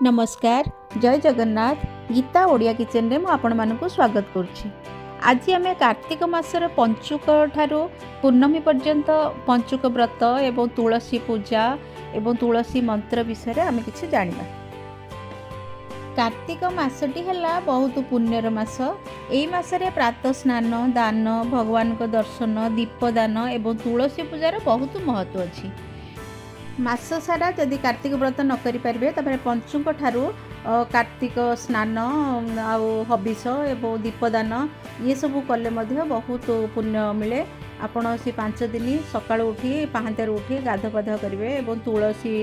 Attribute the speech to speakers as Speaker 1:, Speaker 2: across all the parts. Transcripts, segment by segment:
Speaker 1: ନମସ୍କାର, ଜୟ ଜଗନ୍ନାଥ। ଗୀତା ଓଡ଼ିଆ କିଚେନରେ ମୁଁ ଆପଣମାନଙ୍କୁ ସ୍ୱାଗତ କରୁଛି। ଆଜି ଆମେ କାର୍ତ୍ତିକ ମାସର ପଞ୍ଚୁକ ଠାରୁ ପୂର୍ଣ୍ଣମୀ ପର୍ଯ୍ୟନ୍ତ ପଞ୍ଚୁକ ବ୍ରତ ଏବଂ ତୁଳସୀ ପୂଜା ଏବଂ ତୁଳସୀ ମନ୍ତ୍ର ବିଷୟରେ ଆମେ କିଛି ଜାଣିବା। କାର୍ତ୍ତିକ ମାସଟି ହେଲା ବହୁତ ପୁଣ୍ୟର ମାସ। ଏଇ ମାସରେ ପ୍ରାତଃ ସ୍ନାନ, ଦାନ, ଭଗବାନଙ୍କ ଦର୍ଶନ, ଦୀପଦାନ ଏବଂ ତୁଳସୀ ପୂଜାର ବହୁତ ମହତ୍ତ୍ୱ ଅଛି। ମାସ ସାରା ଯଦି କାର୍ତ୍ତିକ ବ୍ରତ ନ କରିପାରିବେ, ତାପରେ ପଞ୍ଚୁକ ଠାରୁ କାର୍ତ୍ତିକ ସ୍ନାନ ଆଉ ହବିଷ ଏବଂ ଦୀପଦାନ ଇଏ ସବୁ କଲେ ମଧ୍ୟ ବହୁତ ପୁଣ୍ୟ ମିଳେ। ଆପଣ ସେ 5 ଦିନ ସକାଳୁ ଉଠି, ପାହାନ୍ତିଆରୁ ଉଠି ଗାଧୁଆ ପାଧୁଆ କରିବେ ଏବଂ ତୁଳସୀ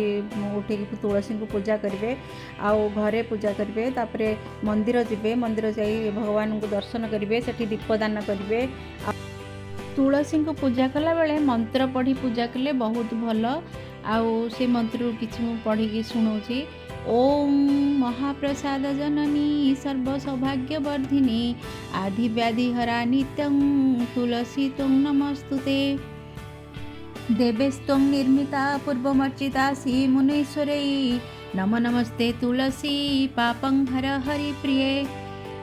Speaker 1: ଉଠିକି ତୁଳସୀଙ୍କୁ ପୂଜା କରିବେ ଆଉ ଘରେ ପୂଜା କରିବେ। ତାପରେ ମନ୍ଦିର ଯିବେ। ମନ୍ଦିର ଯାଇ ଭଗବାନଙ୍କୁ ଦର୍ଶନ କରିବେ, ସେଠି ଦୀପଦାନ କରିବେ। ତୁଳସୀଙ୍କୁ ପୂଜା କଲାବେଳେ ମନ୍ତ୍ର ପଢ଼ି ପୂଜା କଲେ ବହୁତ ଭଲ। ଆଉ ସେ ମନ୍ତ୍ରରୁ କିଛି ମୁଁ ପଢ଼ିକି ଶୁଣଉଛି। ଓಂ ମହାପ୍ରସାଦ ଜନନୀ ସର୍ବ ସୌଭାଗ୍ୟବର୍ଦ୍ଧିନୀ ଆଧିବ୍ୟାଧି ହରା ନିତ୍ୟଂ ତୁଳସୀ ତ୍ୱଂ ନମସ୍ତୁତେ। ଦେବୈସ୍ତ୍ୱଂ ନିର୍ମିତା ପୂର୍ବମର୍ଚିତାସି ମୁନୀଶ୍ୱରैः, ନମ ନମସ୍ତେ ତୁଳସୀ ପାପଂ ହର ହରିପ୍ରିୟେ।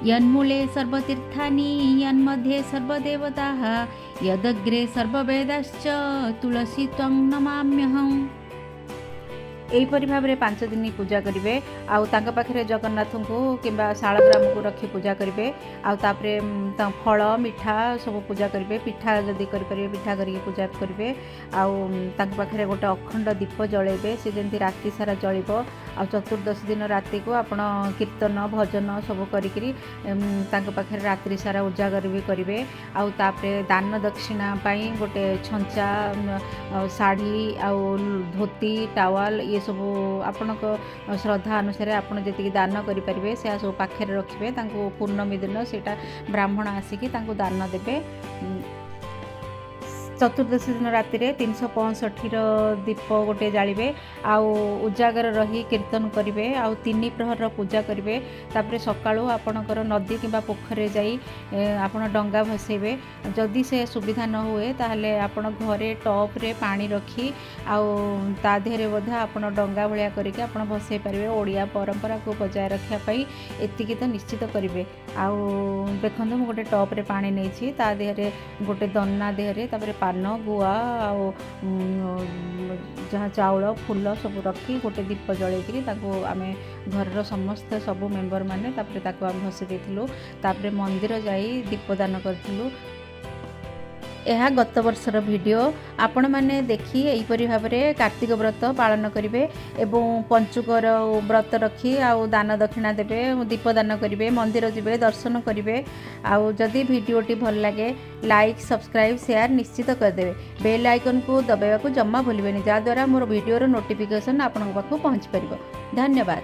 Speaker 1: यन्मूले सर्वतीर्थानि, यन्मध्ये सर्वदेवताः, यदग्रे सर्ववेदाश्च, ତୁଳସୀ ତ୍ୱଂ ନମାମ୍ୟହम्। ଏହିପରି ଭାବରେ 5 ଦିନ ପୂଜା କରିବେ ଆଉ ତାଙ୍କ ପାଖରେ ଜଗନ୍ନାଥଙ୍କୁ କିମ୍ବା ଶାଳଗ୍ରାମକୁ ରଖି ପୂଜା କରିବେ। ଆଉ ତାପରେ ଫଳ, ମିଠା ସବୁ ପୂଜା କରିବେ। ପିଠା ଯଦି କରିପାରିବେ, ପିଠା କରିକି ପୂଜା କରିବେ। ଆଉ ତାଙ୍କ ପାଖରେ ଗୋଟେ ଅଖଣ୍ଡ ଦୀପ ଜଳେଇବେ, ସେ ଯେମିତି ରାତି ସାରା ଜଳିବ। ଆଉ ଚତୁର୍ଦ୍ଦଶୀ ଦିନ ରାତିକୁ ଆପଣ କୀର୍ତ୍ତନ, ଭଜନ ସବୁ କରିକିରି ତାଙ୍କ ପାଖରେ ରାତ୍ରି ସାରା ଉଜାଗର ବି କରିବେ। ଆଉ ତାପରେ ଦାନ ଦକ୍ଷିଣା ପାଇଁ ଗୋଟେ ଛଞ୍ଚା, ଆଉ ଶାଢ଼ୀ ଆଉ ଧୋତି, ଟାୱାଲ, ଇଏ ସବୁ ଆପଣଙ୍କ ଶ୍ରଦ୍ଧା ଅନୁସାରେ ଆପଣ ଯେତିକି ଦାନ କରିପାରିବେ, ସେୟା ସବୁ ପାଖରେ ରଖିବେ। ତାଙ୍କୁ ପୂର୍ଣ୍ଣମୀ ଦିନ ସେଇଟା ବ୍ରାହ୍ମଣ ଆସିକି ତାଙ୍କୁ ଦାନ ଦେବେ। ଚତୁର୍ଦ୍ଦଶୀ ଦିନ ରାତିରେ 365ର ଦୀପ ଗୋଟେ ଜାଳିବେ ଆଉ ଉଜାଗର ରହି କୀର୍ତ୍ତନ କରିବେ ଆଉ ତିନି ପ୍ରହରର ପୂଜା କରିବେ। ତାପରେ ସକାଳୁ ଆପଣଙ୍କର ନଦୀ କିମ୍ବା ପୋଖରୀରେ ଯାଇ ଆପଣ ଡଙ୍ଗା ଭସେଇବେ। ଯଦି ସେ ସୁବିଧା ନ ହୁଏ, ତାହେଲେ ଆପଣ ଘରେ ଟପ୍ରେ ପାଣି ରଖି ଆଉ ତା ଦେହରେ ମଧ୍ୟ ଆପଣ ଡଙ୍ଗା ଭଳିଆ କରିକି ଆପଣ ଭସେଇ ପାରିବେ। ଓଡ଼ିଆ ପରମ୍ପରାକୁ ବଜାୟ ରଖିବା ପାଇଁ ଏତିକି ତ ନିଶ୍ଚିତ କରିବେ। ଆଉ ଦେଖନ୍ତୁ, ମୁଁ ଗୋଟେ ଟପ୍ରେ ପାଣି ନେଇଛି, ତା ଦେହରେ ଗୋଟେ ଦନା ଦେହରେ ତାପରେ ପାନ, ଗୁଆ ଆଉ ଯାହା ଚାଉଳ, ଫୁଲ ସବୁ ରଖି ଗୋଟେ ଦୀପ ଜଳେଇକିରି ତାକୁ ଆମେ ଘରର ସମସ୍ତେ ସବୁ ମେମ୍ବରମାନେ ତାପରେ ତାକୁ ଆମେ ଭସେଇ ଦେଇଥିଲୁ। ତାପରେ ମନ୍ଦିର ଯାଇ ଦୀପଦାନ କରିଥିଲୁ। ଏହା ଗତ ବର୍ଷର ଭିଡ଼ିଓ। ଆପଣମାନେ ଦେଖି ଏହିପରି ଭାବରେ କାର୍ତ୍ତିକ ବ୍ରତ ପାଳନ କରିବେ ଏବଂ ପଞ୍ଚୁକର ବ୍ରତ ରଖି ଆଉ ଦାନ ଦକ୍ଷିଣା ଦେବେ, ଦୀପଦାନ କରିବେ, ମନ୍ଦିର ଯିବେ, ଦର୍ଶନ କରିବେ। ଆଉ ଯଦି ଭିଡ଼ିଓଟି ଭଲ ଲାଗେ, ଲାଇକ୍, ସବସ୍କ୍ରାଇବ୍, ସେୟାର ନିଶ୍ଚିତ କରିଦେବେ। ବେଲ୍ ଆଇକନ୍କୁ ଦବାଇବାକୁ ଜମା ଭୁଲିବେନି, ଯାହାଦ୍ୱାରା ମୋର ଭିଡ଼ିଓର ନୋଟିଫିକେସନ୍ ଆପଣଙ୍କ ପାଖକୁ ପହଞ୍ଚିପାରିବ। ଧନ୍ୟବାଦ।